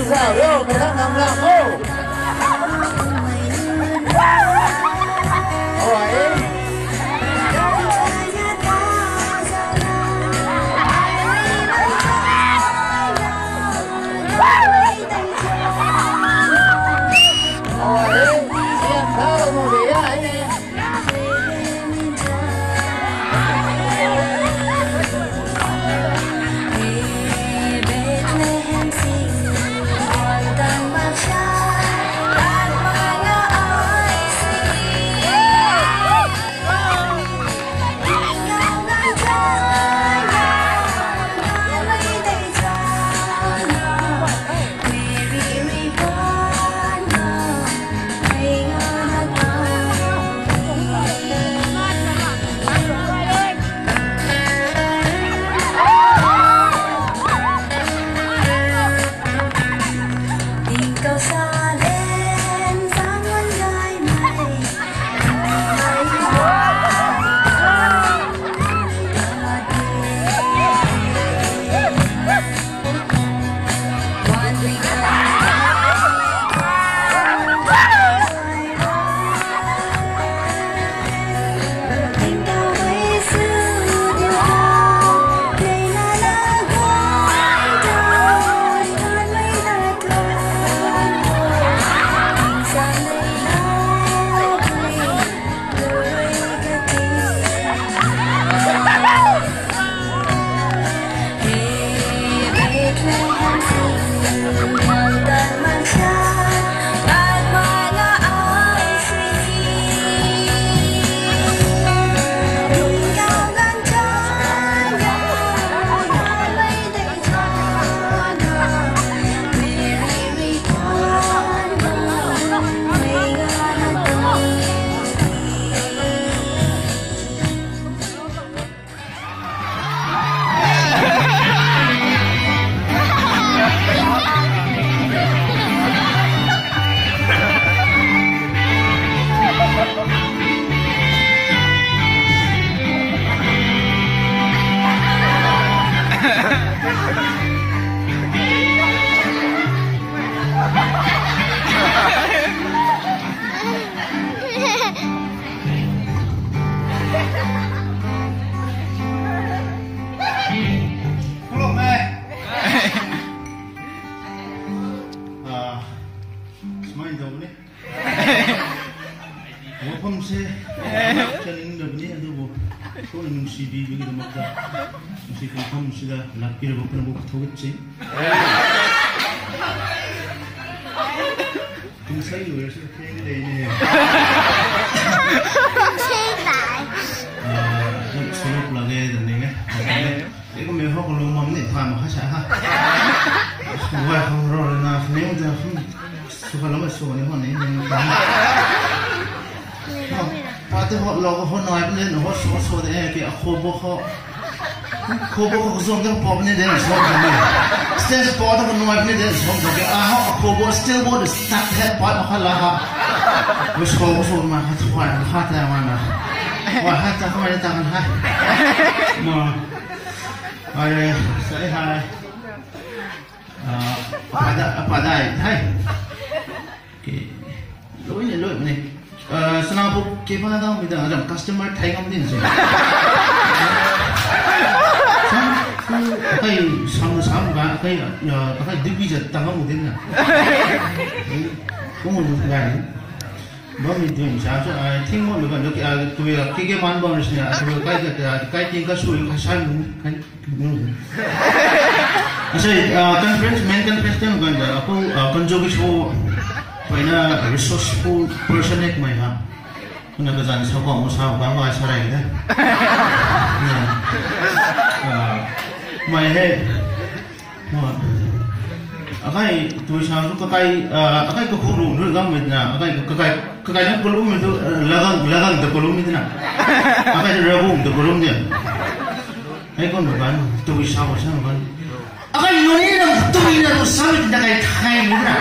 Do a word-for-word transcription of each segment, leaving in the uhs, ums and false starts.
Zau ro, kathak nam lam o. Oi. Oi, siam thau mo de ai. Hello, mate. Ah, smile dou ni. Welcome se. Chaning dou ni, adubu. Kona nungsi bi bi dou makta. Nungsi welcome sida, lak pira bu kana bu kathow git se. Kum sai lu se theng de ni. Kum sai dai. Ah, kum sai lu lage de ni. Eko mei hok lung mam ni tha ma kha sa ha. Wai khang ro na ni da. Sw kha lam sw ni hon ni ni. Pa te hot lo ko hot nai puni, hot sw sw de ki a kho bo kho. Kho bo kho zong de pop ni de sw de ni. Stage pop de ko nai puni de sw de ki a ho a kho bo still bo de stuck he pa ma kha la ha. Ko sw ko sw ma kha thuai kha ta ma na. Wa ha ta ko ma ta kan ha. Ma. Ai, sai hai. Ah, apa da, apa dai, hai. Okay. Lui ni, lui ni. Ah, sana bu ke ba da mi da, ram customer thai ngam din se. Sam, ku, kai, sam, sam ga, kai, ah, kai dibi jat ta ngam din na. Ku mu ga ni. Bam ni dun sa sa, ah, thing mo lo kan lo, ah, tu ya, ke ke man bam ni sa, ah, tu kai ka, kai ting ka sui ka san kai. Asei, ah, conference, main conference time kan da, aku, ah, kanzo ki so, paina resourceful person ek mai ha. Kuna kazan sa ko mo sa ba mai sa rai da. Ah, mai he. Akai tui sa tu kakai, ah, akai kakhu lu nu gam mai na, akai, kakai, kakai na kulum tu, ah, lagang, lagang ta kulum ni na. Akai na rabung ta kulum ni. Hei kon kan, tui sa ko sa kan. Akai nuni na tui na tu sa mi na kai thai ni na.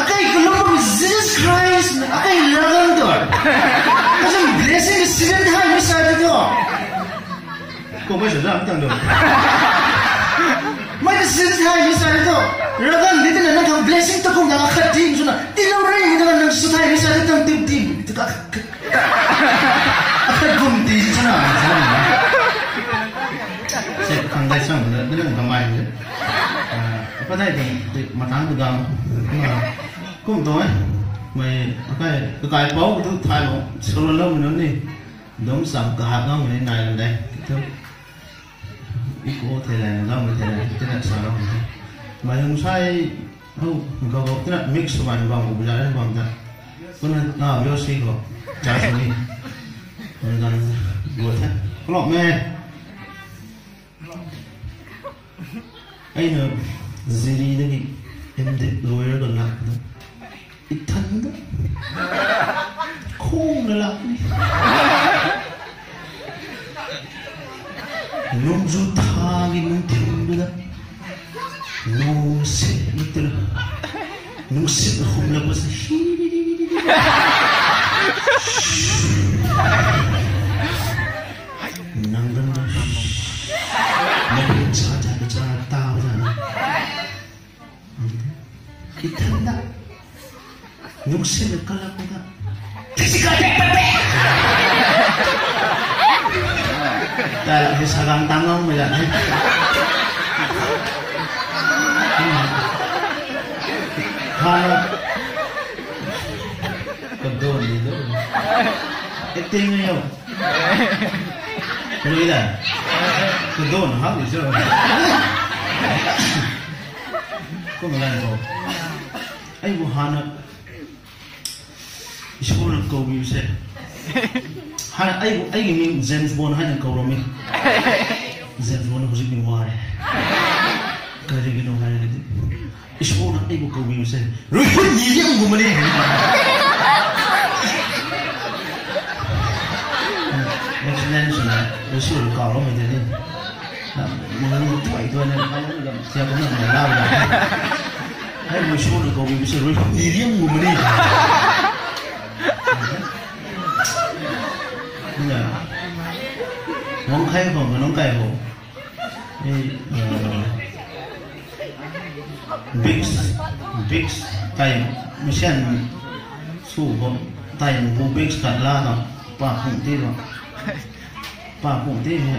Akai kalum Jesus Christ, akai lagang tu. Kasam blessing season thai mi sa tu. Ko mai sa jam tang do. Mai season thai mi sa tu. Ragan di tina nang khang blessing ta kum na akhat dim swna. Tilo ring na nang sw thai ni sa tang tim tim. Akhat kum ti si chana. Se khang dai sang na nang kamai ni. Apa dai ding matang tu gam. Kum tu eh. Mei akai kakai pau tu thai lo. Solo lo ni. Dum sam kahat lo ni nai lo dai. Tu. Iko thei lai, lam thei lai, internet sa lam. Mai hung sai, hou, gau gau, internet mix bam, bam, bam, bam, bam, bam. Kuna, na, yo si ko, cha si ni. Kun gan, go the. Hello, me. Ai na, ziri na ki, em de, lawyer ko na. Ithanda. Khung na lak ni. Nungzu thagi nung thing da. Nung se na tira. Nung se na khum la ko se. Nang dam da. Nang cha cha cha ta da. Ithanda. Nung se na kala ko da. Kisi ka pe pe pe. Ta la ni sa gang tang ngam me la ni. Ha. Ka do ni do. Acting ni yo. Lui da. Ka do na ha ni zo. Kum lan ko. Ai bu ha na. Isor na kou bi se. Hai, ai, ai ni James Bond hai na kou ro mi. James Bond hujik ni ware. Kari ki no hai ni. Isor na ai bu kou bi se. Rui hun ni liang gu mani. Excellence na, Isor kou ro mi de ni. Nang tuai tuai na, nang lam sia ko na na la. Ai, rui shu na kou bi se rui ni liang gu mani. Ya. Nang khai ho, nang kai ho. Ei, Vicks, Vicks, tai, misian, su ho, tai, bu Vicks kat la ho, pa phung ti ho. Pa phung ti he.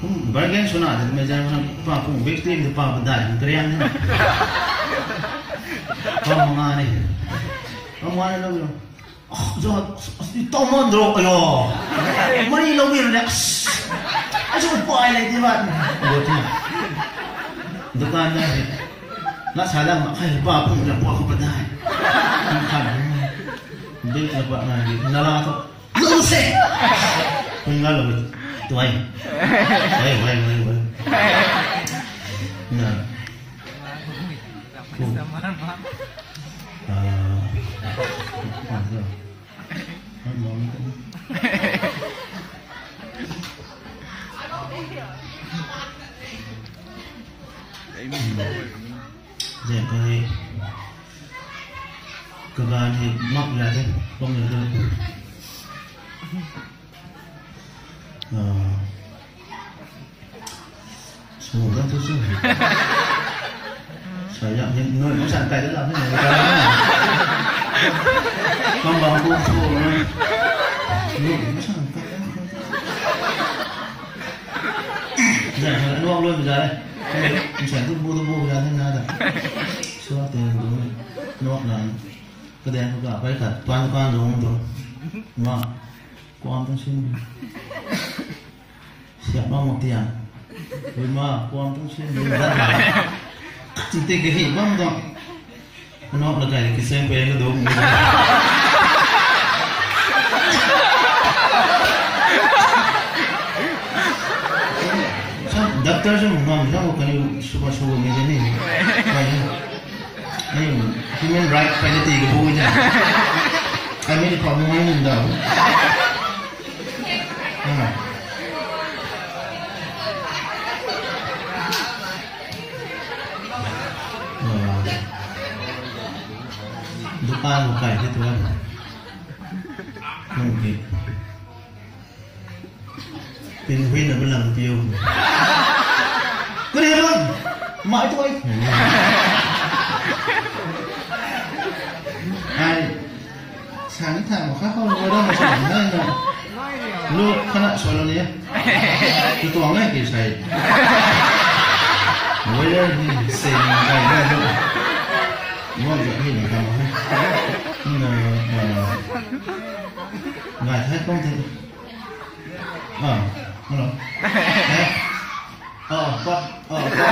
Kum bargain swna de mei zan na pa phung Vicks ti de pa padai hang kariang ni. Pa manga ni. Pa manga ni lo lo. Ah, zo, as, as, ni tau man dro, ayo. Mani lo bi ne. As, as, zo pai le di ba. Go ti. Dukan na he. Na sa lang ma khai pa phung la pa ko padai. Kan. Vicks la pa na di. Na la to. Lu se! Pui nga lu tuai. Wai, wai, wai, wai. Na. Ku. Ah. Zan kai. Kagan hei mak la de, bam la de. Ah. Smu kan tu smu. Sa ya ni noi mo san kai de la ni. Kam bam ko smu. Noi mo san kai. Zan sa luang luang za le. Mo san tu bu tu bu za na da. Sua te bu. Nok na. Kaden ka pai khat pan pan lung tu. Ma, kuam tang sin. Siap ma mo tiang. Ui ma, kuam tang sin. Ching te kahi bam tang. Nok la kai kiseng pe na dong. Doctor sw ngam na ko kani super super ni ni. Kai ni. Ai, human right pai na ti ka bu na. Ai, mi ni pa mo ngai nin da. Ah. Ah. Dukan ko kai the tu. Nung ki. Pin hui na balang piu. Kuri bang. Ai tu ai. Ai, sang ni tha ma kha khou lou dam ma sa na na. Lu khana solo ni. Tu tuang nai ki sai. Wei le ni se ni kai le lu. Wang jo hi na kam ha. Ni na, na, na. Ngai thai kong te. Ah, hello. Eh? Oh, pa, oh, pa.